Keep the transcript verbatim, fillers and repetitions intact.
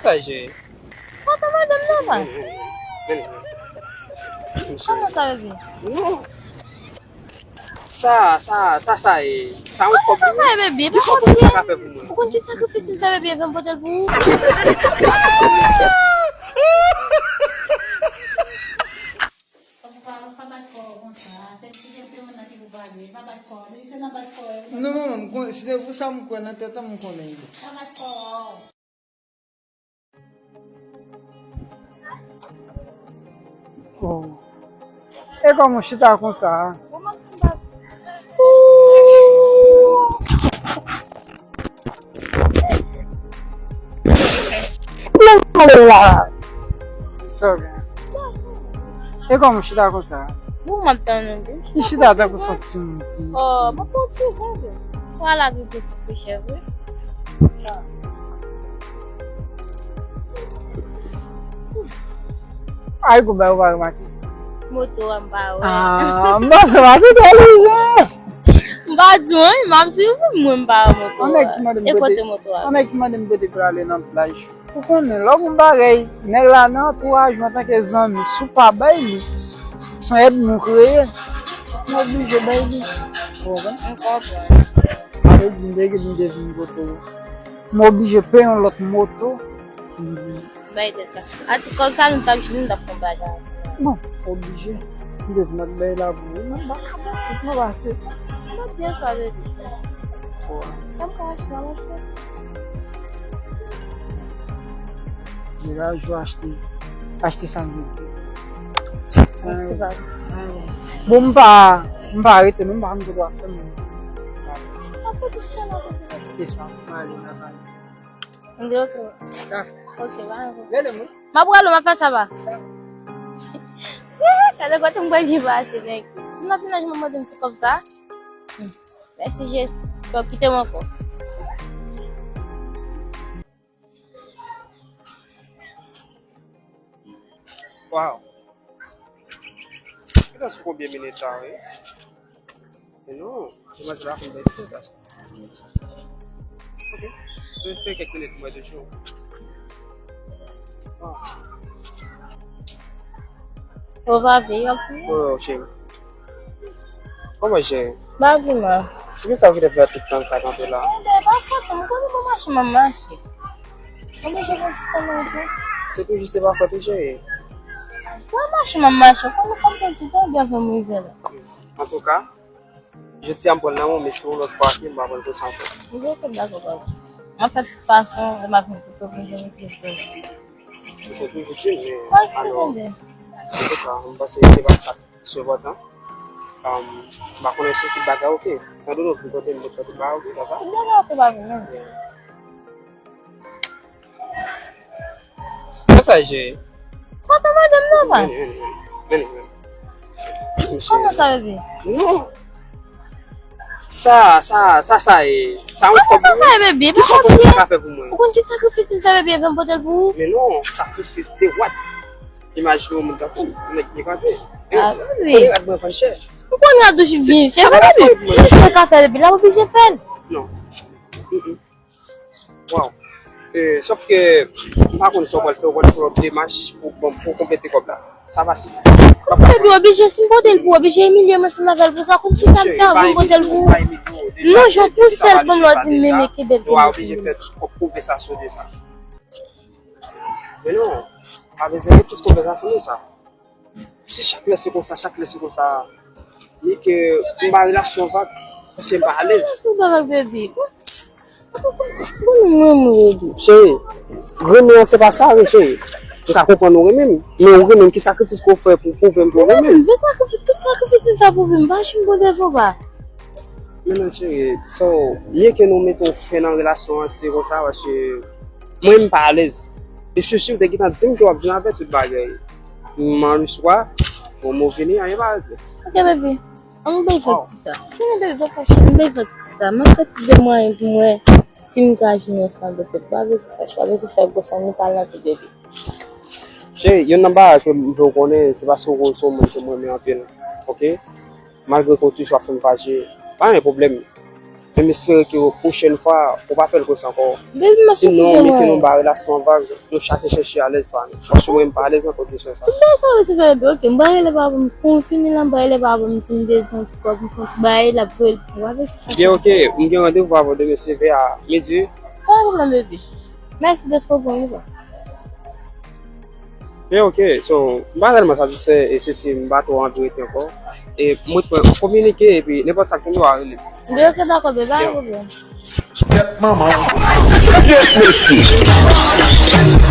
Sa, Jay. Sa pa madanm nan, pa? Vini, vini, vini. Vini, vini. Kòman sa, bebe? Non. Sa, sa, sa, sa ye. Sa yon kòb. Sa, sa ye, bebe. Pa konprann. Ou konn ki sakrifis m fè, bebe, pou m pote l pou ou? Pa, pa bat kò w konsa. Se ti jan te yon nan ki pou pale. Pa bat kò w. Se nan bat kò w. Non, manman, m kon-, si se pou sa m kwè nan tèt an, m konnen. Pa bat kò w. Oh. E kòman w chita konsa a? Sa w gen? E kòman w chita konsa? Bon, m ap tann ou tou. Li chita tankou son timoun. Oh, mwen pa ti vre. Pral lage peti frechè vre. Ay, gon bagay ou pa remake. Moto a m pa wè. Ah, m panse w pa te entèlijan. M pa di w anyen, m ap swiv ou, mwen m pa wè moto a. An nèg ki mande m kote, an nèg ki mande m kote pou l ale nan plaj. Ou konnen, lè w gon bagay, nèg la nan antouwaj ou antanke zanmi, si w pa bay li, se yon ènmi w kreye, m oblije bay li. Ou konprann? M konprann. Sa vle di, m te gen pou m te vin kote w. M oblije peye yon lòt moto. Bay tèt la. Ati kòb sa nou t ap jwenn, nou t ap fè yon bagay ansanm. Bon, oblije. M te vin ap bay la pou ou. Mwen pa ka pran tout mwen pase. Mwen byen sa vle di. Sa m ka achte la, m achte. Tiraj ou achte. Achte sa m vle di. Mèsi, papa. Bon, m pa, m pa rete, non, m pa konn kote w ap fè m. Se sa, m ale, m ale. M di ok. Dakò. Ok, pa gen pwoblèm. Rele m, wi. M ap rele w, m ap fè sa, pa. Si, gade kote m pral vin pase, nèg. Si m ap vin nan, j m ap mande m ti kòb sa. Hmm. Mèsi, Jess. Bon, kite m ankò. Waw. Gentan sou konbyen minit la, wi? Men non, demwazèl la fin bay tout, la. Ok. Nou espere kèk minit pou mwen toujou. Waw. Ou pa vle, w ap vle? Oh, cheri. Kòman w ye? M pa vle mal. Poukisa w kite fè tout tan sa kanpe la? Enben, pa fòt ou, m konnen pou mache, m ap mache. Mwen bezwen pran ti tan manje. Se toujou se pa fòt ou, cheri. Mwen mache, m ap mache. Ou konnen fò m pran ti tan, byen avan m rive la. Antouka, jodi a m pran l nan men w, men si yon lòt fwa ke m pa pran l konsa ankò. M gen kòb la, kòb la. M ap fè tout fason, lè m ap vin kote w, pou m jwenn plis bonè. Se toujou di m, men alò, antouka, m panse se pa sa. Sou enpòtan. Um, m pa konnen sou tout bagay, ok. Tande nou vin kote m, mwen fè tout bagay, ok, konsa? Tout bagay, ok, pa vin, non. Konsa, cheri. Sa pa madanm nan, pa? Vini, vini, vini. Vini, vini. Kòman sa, bebe? Non. Sa, sa, sa, sa ye. Sa yon kòb. Kòman sa, sa ye, bebe? Kisa w panse sa ka fè pou mwen? Ou konn ki sakrifis m fè, bebe, pou m pote l pou ou? Men non, sakrifis de what? Imajine yon moun tankou m, yon nèg ki ekate. Ah, wi. Ou konnen rad mwen vann chè. Ou konn rad ou byen chè, men depi, men sa ka fè depi la, ou oblije fè l. Non. Mm, mm. Waw. Eh, sòf ke, m pa konn sa w pral fè, w pral fè yon demach pou, bon, pou konplete kòb la. Sa pa sifi. Paske depi w oblije, si m pote l pou ou, oblije imilye m ansanm avè l pou sa, konn kisa m fè anvan m pote l pou ou. Non, jan w pouse l ban m la, w di m, men, men, kenbe l, kenbe l, kenbe l. Ou oblije fè twòp konvèsasyon de sa. Men non, pa bezwen gen plis konvèsasyon de sa. Si chak lè se konsa, chak lè se konsa, men ke m ba relasyon vag, paske m pa alèz. Relasyon pa vag, bebe. Bon, mwen, mwen, bebe. Cheri, renmen an se pa sa, wi, cheri. M ka konprann ou renmen m, men ou renmen m, ki sakrifis ke w fè pou pwouve m ke w renmen m? M fè sakrifis, tout sakrifis m fè pou ou, m pa janm pran devan, pa. Men non, cheri, so, mye ke nou mete yon fen nan relasyon an, se konsa, paske mwen, m pa alèz. E si, si w te gentan di m ke w ap vin avè tout bagay. Manman, le swa, bon, mwen vini, anyen pa regle. Ok, bebe. An nou bay vag sou sa. Vini, bebe, pa fache. An nou bay vag sou sa. M ap fè tout de mwayen pou m wè si m ka jwenn yon sanble tèt. Pa bezwen fache, pa bezwen fè gwo sanble, nou pale nan tout, bebe. Cheri, youn nan bagay ke m vle w konnen, se paske w se yon moun ke m renmen anpil. Ok? Malgre ke w toujou ap fè m fache, pa gen pwoblèm. Men m espere ke pwochèn fwa, ou pa fè l konsa ankò. Baby, m ap Sinon, okipé men ke mwen. Nou bare relasyon an vag, nou chak chèche alèz pa nou. Paske mwen, m pa alèz ankò kesyon sa. Tout bagay sa ou rete fè, baby, ok. M pa rele pa pou m, pou m fini la, m pa rele pa pou m di m bezwen yon ti kòb, m fè yon ti bagay, l ap voye l pou w. Apre se Byen, ok, m gen randevou avè w demen, se vè a midi. Pa gen pwoblèm, baby. Mèsi dèske w pran yon. Byen, ok, so, m pa tèlman satisfè e sesi, m pa twò anvi rete ankò. E mwen pran kominike epi nenpòt sa k tonbe w a rele. Byen, ok, dakò, baby, pa gen pwoblèm. Kèt manman. Yes, mesye.